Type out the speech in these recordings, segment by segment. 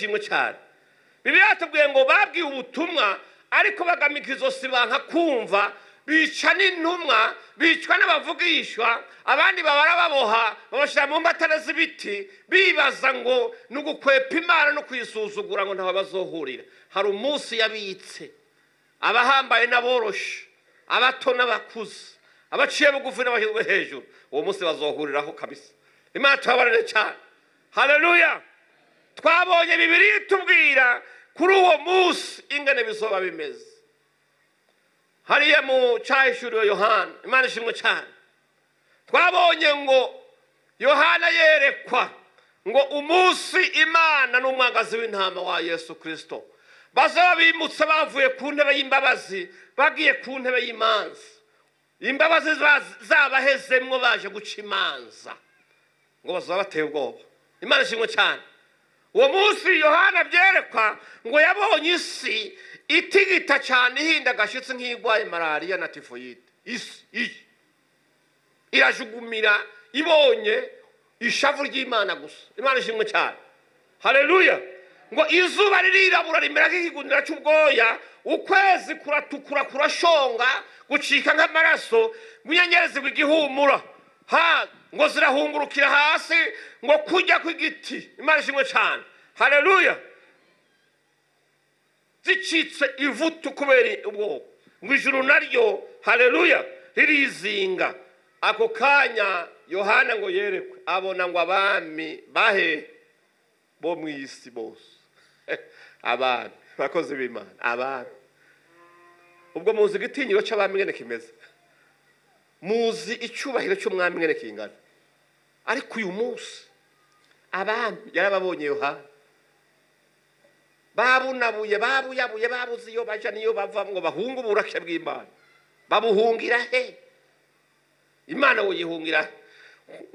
ishimwe cyane. Bibiliya yatubwiye ngo babwiye ubutumwa ariko bagamika izosi banka kumva, bica n'intumwa, bicwa n'abavugishwa, abandi babara baboha babashyira mu mbatara z'ibiti, bibaza ngo ni ugukwepa Imana no kuyisuzugura ngo ntaho bazohurira. Hari umunsi yabitse abahambaye n'aboroshe, abato n'abakuze, abaciye bugufi n'abashyizwe hejuru, uwo munsi bazohuriraho kabisa. Imana tubabarire cyane. Haleluya. Twabonye Bibiliya itubwira kuri uwo munsi ingene bizoba bimeze. Hariya mu cyahishuriwe Yohana, Imana ishimwe cyane. Twabonye ngo Yohana yerekwa ngo umunsi Imana n'umwagazi w'intama wa Yesu Kristo bazaba bimutse bavuye ku ntebe y'imbabazi bagiye ku ntebe y'imanza. Imbabazi zabahezemwo baje guca imanza, ngo bazaba bateye ubwoba. Imana ishimwe cyane. Uwo munsi Yohana byerekwa ngo yabonye isi itigita cyane, ihinda agashitsi nk'igwaye malariya na tifoyide. Isi iyi irajugumira ibonye ishavu ry'Imana gusa. Imana ishimwe cyane. Haleluya. Ngo izuba ririrabura rimera nk'ikigunira cy'ubwoya, ukwezi kuratukura kurashonga gucika nk'amaraso, inyenyeri zigwa igihumura, ha ngo zirahungurukira hasi ngo kujya kw'igiti. Imana ishimwe cyane. Haleluya. Zicitse ivutu kubera ubwoba, ngo ijuru naryo, haleluya, ririzinga. Ako kanya Yohana ngo yerekwe abona ngo abami bahe bo mu isi bose, abami bakozi b'Imana, abami. Ubwo muzi igitinyiro cy'abami ngene kimeze, muzi icyubahiro cy'umwami ngene kingana. Ariko uyu munsi abami yarababonye Yohana, babunabuye, babuyabuye, babuze iyo baja niyo bava ngo bahunge uburake bw'Imana. Babuhungira he? Imana woyihungira he?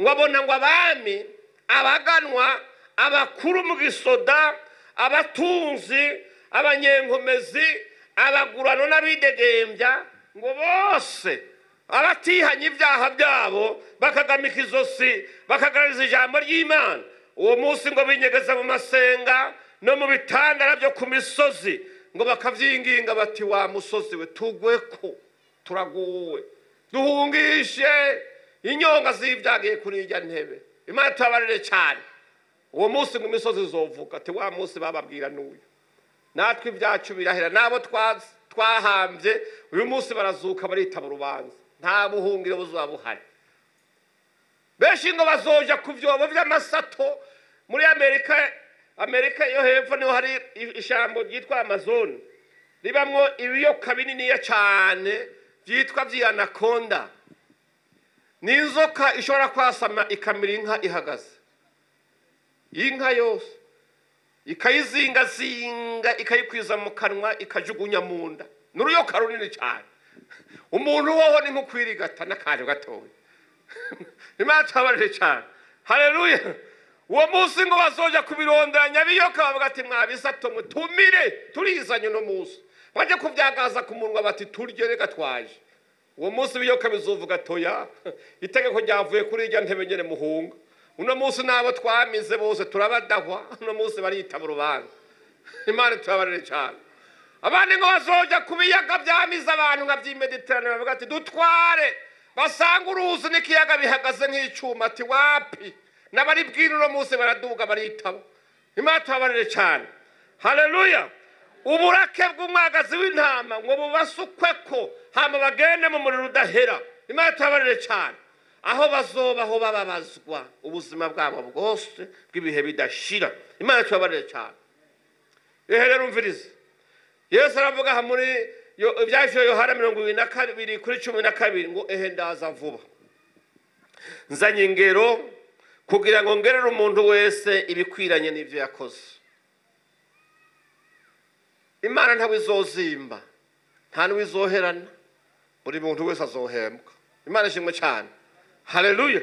Ngo abona ngo abami, abaganwa, abakuru mu gisoda, abatunzi, abanyenkomezi, abagurano n'abidegembya, ngo bose abatihanye ibyaha byabo bakagamika izosi bakagaragaza ijambo ry'Imana. Uwo munsi ngo binyegeza mu masenga no mu bitandara byo ku misozi, ngo bakavyinginga bati wa musozi we tugweko, turaguwe, duhungishe inyonga z'ibyagiye kuri irya ntebe. Imana tubabarire cyane. Uwo munsi ngo imisozi izovuga ati wa munsi bababwira n'uyu, natwe ibyacu birahera, nabo twahambye uyu munsi barazuka baritaba urubanza, nta buhungiro buzoba buhari. Benshi ngo bazoja ku vyobo vy'amasato muri Amerika. Amerika yo hepfo niho hari ishambo ryitwa Amazon, ribamwo ibiyoka bininiya cyane byitwa vy'anaconda. Ni inzoka ishobora kwasama ikamira inka ihagaze, inka yose ikayizingazinga ikayikwiza mu kanwa ikajugunya mu nda. Ni uruyoka runini cyane, umuntu woho ni nko kwirigata n'akantu gatoya. Imana tubabarire cyane. Haleluya. Uwo munsi ngo bazoja kubirondera nyabiyoka bavuga ati mwabisato mutumire turizanye uno munsi, bajye kubyagaza ku munwa bati turye reka twaje. Uwo munsi ibiyoka bizovuga toya, itegeko ryavuye kuri irya ntebe nyene muhunga. Uno munsi nabo twamize bose turabadahwa, uno munsi baritaba urubanza. Imana tubabarire cyane. Abandi ngo bazoja ku biyaga byamize abantu nka by'Imediterane bavuga ati dutware, basanga uruzi n'ikiyaga bihagaze nk'icuma, ati wapi, n'abari bwira uno munsi baraduga baritaba. Imana tubabarire cyane. Haleluya. Uburake bw'umwagazi w'intama ngo bubasukweko hama bagende mu muriro udahera. Imana tubabarire cyane. Aho bazobaho bababazwa ubuzima bwabo bwose bw'ibihe bidashira. Imana tubabarire cyane. Ehe rero umvirize, Yesu aravuga aha muri ibyahishuriwe Yohana 22 kuri 12 ngo ehe ndaza vuba, nzanye ingero kugira ngo ngerere umuntu wese ibikwiranye n'ibyo yakoze. Imana ntabwo izozimba, nta n'uwizoherana, buri muntu wese azohembwa. Imana ishimwe cyane. Haleluya.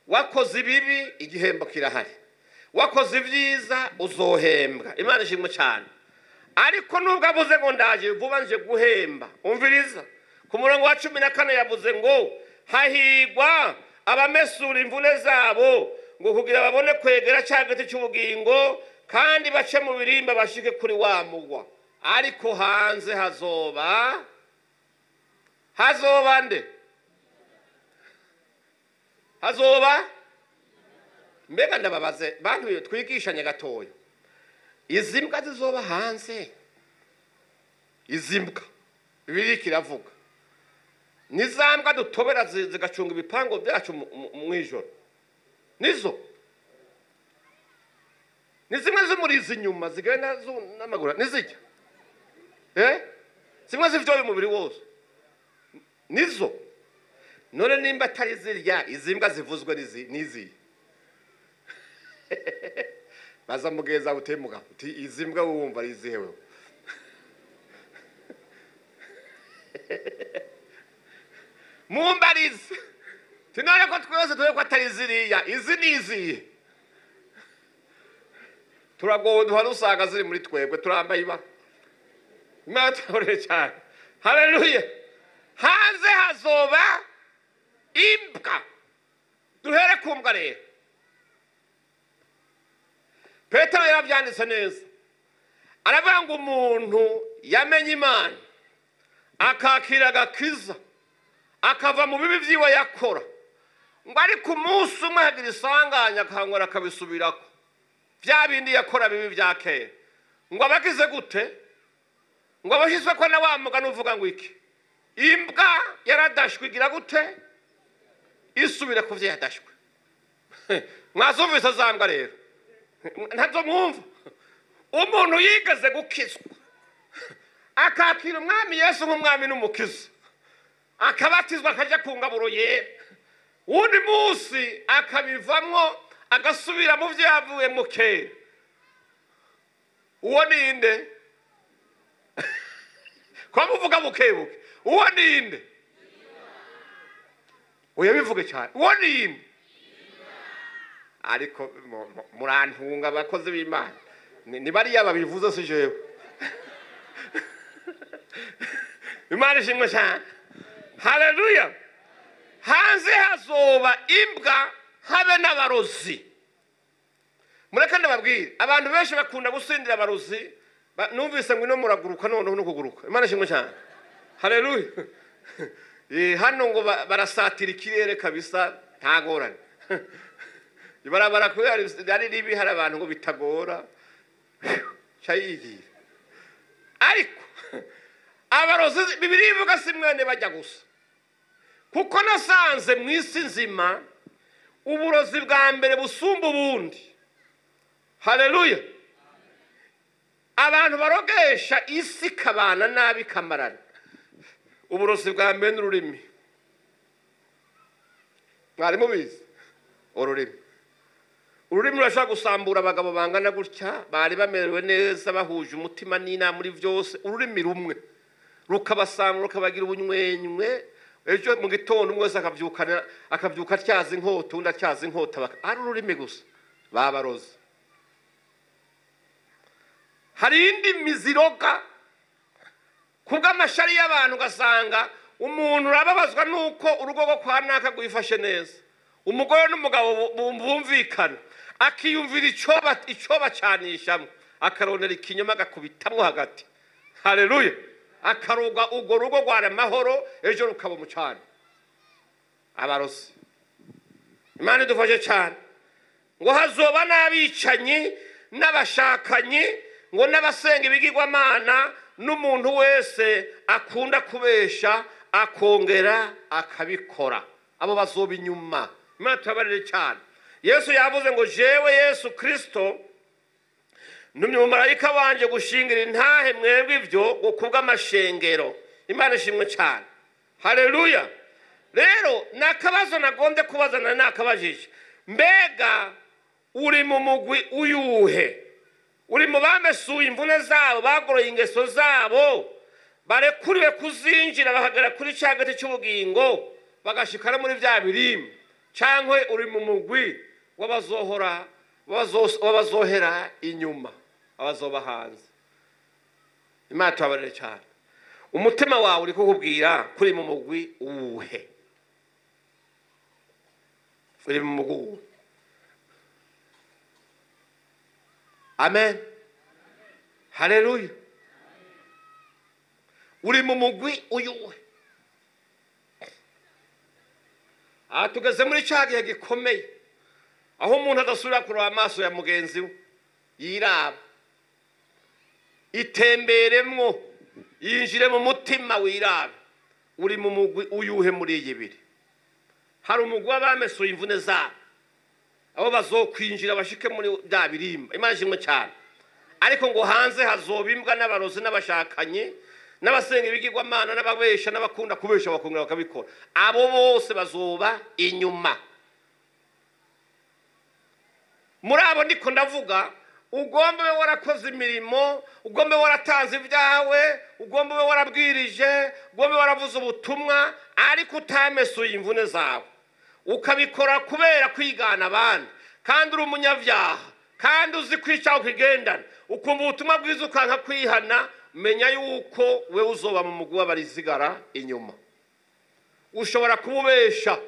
Wakoze ibibi igihembo kirahari, wakoze ibyiza uzohembwa. Imana ishimwe cyane. Ariko nubwo avuze ngo ndaje vuba nje guhemba, umviriza ku murongo wa 14 yavuze ngo hahigwa abamesura imvune zabo ngo kugira babone kwegera cya giti cy'ubugingo Kandi bace mu birimba bashike kuri wa mugwa. Ariko hanze hazoba nde? Hazoba? Mbega ndababaze bantu twigishanye gatoya. Izi mbwa zizoba hanze. Izi mbwa Bibiliya kiravuga. Ni za mbwa dutobera zigacunga ibipango byacu mu ijoro. Nizo. Ni zimwe zimuriza inyuma zigenda n'amaguru nizijya. Zimwe zivyoye umubiri wose. Nizo. None nimba atari zirya izi mbwa zivuzwe nizi. Baza mugeza utemuga uti izi mbwa wumva ari izihe wewe? Mumbarize. Tinone ko twese tuwe ko atari ziriya, izi nizi. Turagowe duhora usanga ziri muri twebwe turambaye iba. Imana tubarere cyane. Haleluya. Hanze hazoba imbwa. Duhere ku mbwa rero. Petero yarabyanditse neza. Aravuga ngo umuntu yamenye Imana akakira agakiza akava mu bibi vyiwe yakora, ngo ariko umunsi umwe hagira isanganya akangora akabisubirako vya bindi yakora bibi vya kera, ngo abagize gute? Ngo abashyizwe ko na wa mugani uvuga ngo iki? Imbwa yaradashwe igira gute? Isubira ku vyo yadashwe. Mwazumvise za mbwa rero? Ntazo mwumva. Umuntu yigeze gukizwa akakira umwami Yesu nk'umwami n'umukiza, akabatizwa akajya ku ngaburo yera, uwundi munsi akabivamwo agasubira mu vyo yavuyemo kera, uwo ninde? Kwa muvuga bukebuke, uwo ninde? Oya bivuge cyane, uwo ninde? Ariko murantunga abakozi b'Imana, ni bariya babivuze si jewe. Imana ishimwe cyane. Haleluya. Hanze hazoba imbwa habe n'abarozi. Mureke ndababwire, abantu benshi bakunda gusindira abarozi. Numvise ngo ino muraguruka noneho no kuguruka. Imana ishimwe cyane. Haleluya. Hano ngo barasatira ikirere kabisa nta ngorane. Ibarabara kubera ari ribi hari abantu ngo bitagora. Cyayigira. Ariko abarozi Bibiliya ivuga si mwene bajya gusa. Kuko nasanze mu isi nzima uburozi bwa mbere busumba ubundi. Haleluya. Abantu barogesha isi kabana nabi kamarana. Uburozi bwa mbere n'ururimi. Mwari mubizi? Ururimi. Ururimi rurashobora gusambura abagabo bangana gutya, bari bamerewe neza bahuje umutima n'inama muri byose. Ururimi rumwe rukabasambura rukabagira ubunywenywe. Ejo mu gitondo umwe wese akabyuka atyaza inkota, undi atyaza inkota, ari ururimi gusa babaroze. Hari indimi ziroga kubw'amashari y'abantu, ugasanga umuntu urababazwa nuko urugo rwo kwa naka rwifashe neza, umugore n'umugabo bumvikana, akiyumvira icyo bacanishamo, akaronera ikinyoma agakubitamwo hagati. Haleluya. Akaroga urwo rugo rwara amahoro, ejo rukaba umucana. Abarozi. Imana idufashe cyane. Ngo hazoba n'abicanyi n'abashakanyi, ngo n'abasenga ibigirwamana, n'umuntu wese akunda kubesha akongera akabikora, abo bazoba inyuma. Imana tubabarire cyane. Yesu yavuze ngo jewe Yesu Kristo numye umumarayika wanje gushingira intahe mwebwe ivyo ngo kubw'amashengero. Imana ishimwe cyane. Haleluya. Rero nakabazo nagombye kubazana nakabajije, mbega uri mu mugwi uyuhe? Uri mu bamesuye imvune zabo, bagoroye ingeso zabo, barekuriwe kuzinjira bakagera kuri cya giti cy'ubugingo bagashikana muri bya birimba, cyangwa uri mu mugwi w'abazohera inyuma, abazoba hanze? Imana tubabarire cyane. Umutima wawe uri kukubwira kuri mu mugwi uwuhe? Uri mu mugwi uwuhe? Amen, haleluya. Uri mu mugwi uyuwe. Aha tugeze muri cya gihe gikomeye aho umuntu adasubira kureba amaso ya mugenzi we, yiraba, itemberemwo, yinjire mu mutima wirabe. Uri mu mugwi uyuhe muri iyi ibiri? Hari umugwi w'abamesuye imvune zabo, abo bazokwinjira bashike muri bya birimba. Imana ishimwe cyane. Ariko ngo hanze hazoba imbwa n'abarozi n'abashakanye n'abasenga ibigirwamana n'ababesha n'abakunda kubesha bakongera bakabikora. Abo bose bazoba inyuma. Muri abo ndiko ndavuga, ugomba ube warakoze imirimo, ugomba ube waratanze ibyawe, ugomba ube warabwirije, ugomba ube waravuze ubutumwa, ariko utamesuye imvune zawe, ukabikora kubera kwigana abandi, kandi uri umunyabyaha, kandi uzi kwica ukigendana, ukumva ubutumwa bwiza ukanka kwihana, menya yuko we uzoba mu mugwi w'abarizigara inyuma. Ushobora kububesha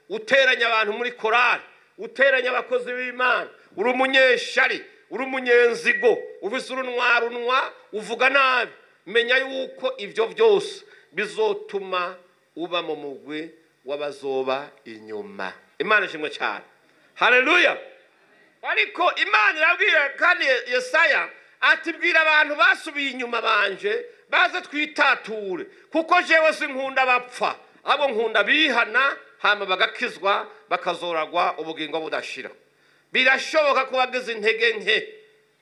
uteranya abantu muri korali, uteranya abakozi b'Imana, uri umunyeshari, uri umunyenzigo, ufise urunwa, uvuga nabi. Menya yuko ivyo byose bizotuma uba mu mugwi w'abazoba inyuma. Imana ishimwe cyane. Haleluya. Ariko Imana irabwira kandi Yesaya ati bwira abantu basubiye inyuma banje baze twitature, kuko jewe sinkunda bapfa, abo nkunda bihana hama bagakizwa bakazoragwa ubugingo budashira. Birashoboka ko wagize intege nke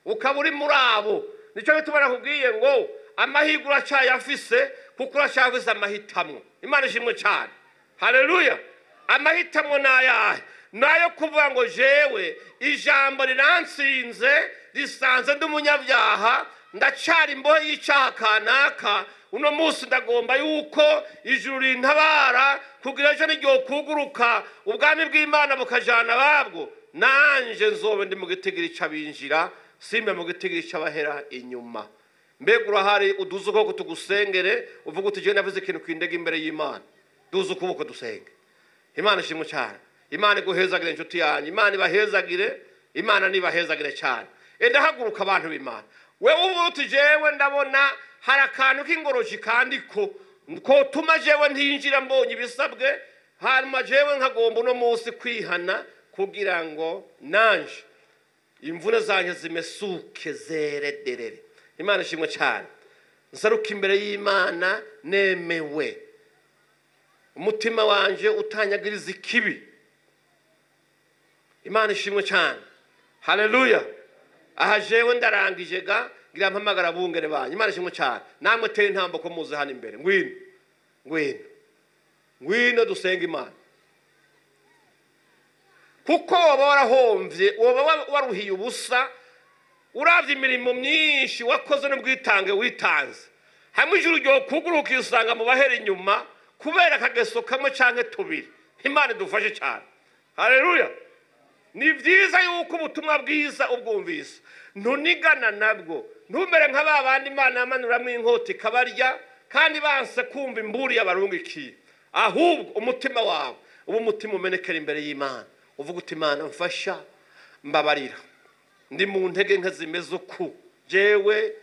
ukaba uri muri abo. Nicyo gituma nakubwiye ngo amahirwe uracyayafise, kuko uracyafise amahitamwo. Imana ishimwe cyane. Haleluya. Amahitamwo ni ayahe? Nayo kuvuga ngo jewe ijambo riransinze, risanze ndi umunyabyaha, ndacara imbohe y'icyaha kanaka, uno munsi ndagomba yuko ijuru rintabara kugira ejo niryo kuguruka ubwami bw'Imana bukajana babwo, nanje nzobe ndi mu gitigiri c'abinjira, simbe mu gitigiri c'abahera inyuma. Mbega urahari uduze ukuboko tugusengere, uvuga uti jewe navuze ikintu kwindega imbere y'Imana. Duze ukuboko dusenge. Imana ishimwe cyane. Imana iguhezagire inshuti yanjye, Imana ibahezagire, Imana nibahezagire cyane. Enda haguruka abantu b'Imana. Wewe uvuga uti jewe ndabona hari akantu k'ingoroji kandiko kotuma jewe ntinjira mbonye ibisabwe, hanyuma jewe nkagomba uno munsi kwihana kugira ngo nanje imvune zanjye zimesuke zerederere. Imana ishimwe cyane. Nsaruka imbere y'Imana nemewe, umutima wanje utanyagiriza ikibi. Imana ishimwe cyane. Haleluya. Aha jewe ndarangije ga ngira mpamagara bungere banyu. Imana ishimwe cyane. Namwe teye intambo ko muze hano imbere. Ngwino, ngwino, ngwino dusenga Imana. Kuko woba warahomvye, woba waruhiye ubusa, uravye imirimo myinshi wakoze n'ubwitange witanze, hamwe ijuru ryo kuguruka usanga mu bahera inyuma kubera akageso kamwe canke tubiri. Imana idufashe cyane. Haleluya. Ni vyiza yuko ubutumwa bwiza ubwumvise, ntunigana nabwo, ntumere nka ba bandi Imana yamanuramwo inkota ikabarya kandi banse kumva imburi y'abarungikiye. Ahubwo umutima wawe uba umutima umenekera imbere y'Imana, uvuga uti Imana mfasha, mbabarira, ndi mu ntege nke zimeze uku jewe.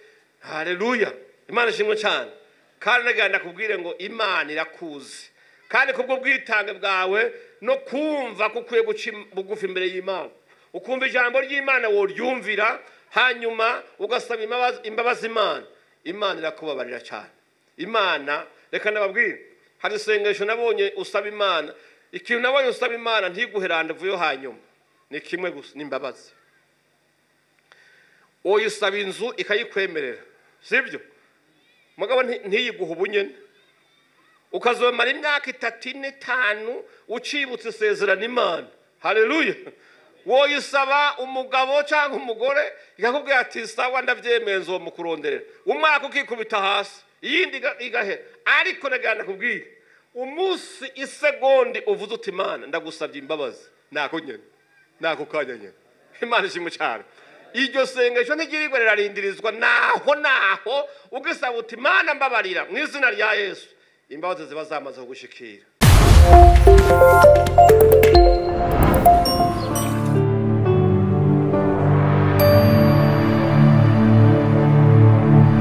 Haleluya. Imana ishimwe cyane. Kandi nagira ndakubwire ngo Imana irakuzi, kandi kubwo bwitange bwawe no kumva ko ukwiye guca bugufi imbere y'Imana, ukumva ijambo ry'Imana woryumvira, hanyuma ugasaba imbabazi Imana, Imana irakubabarira cyane. Imana, reka ndababwire, hari isengesho nabonye usaba Imana, ikintu nabonye usaba Imana ntiguhe randevu yo hanyuma, ni kimwe gusa, ni imbabazi. Uyisaba inzu ikayikwemerera, sibyo? Mugabo ntiyiguhe ubunyene, ukazomara imyaka 3 4 5 ucibutse isezerano Imana. Haleluya. Woyisaba umugabo cyangwa umugore ikakubwira ati sawa ndavyemeye nzomukuronderera, umwaka ukikubita hasi, iyindi igahera. Ariko nagira ndakubwire, umunsi isegonde uvuze uti Imana ndagusabye imbabazi, nako nyene, nako kanya nyene. Imana ishimwe cyane. Iryo sengesho ntigirirwa rirarindirizwa, naho naho ugisaba uti Imana mbabarira mu izina rya Yesu, imbabazi ziba zamaze kugushikira.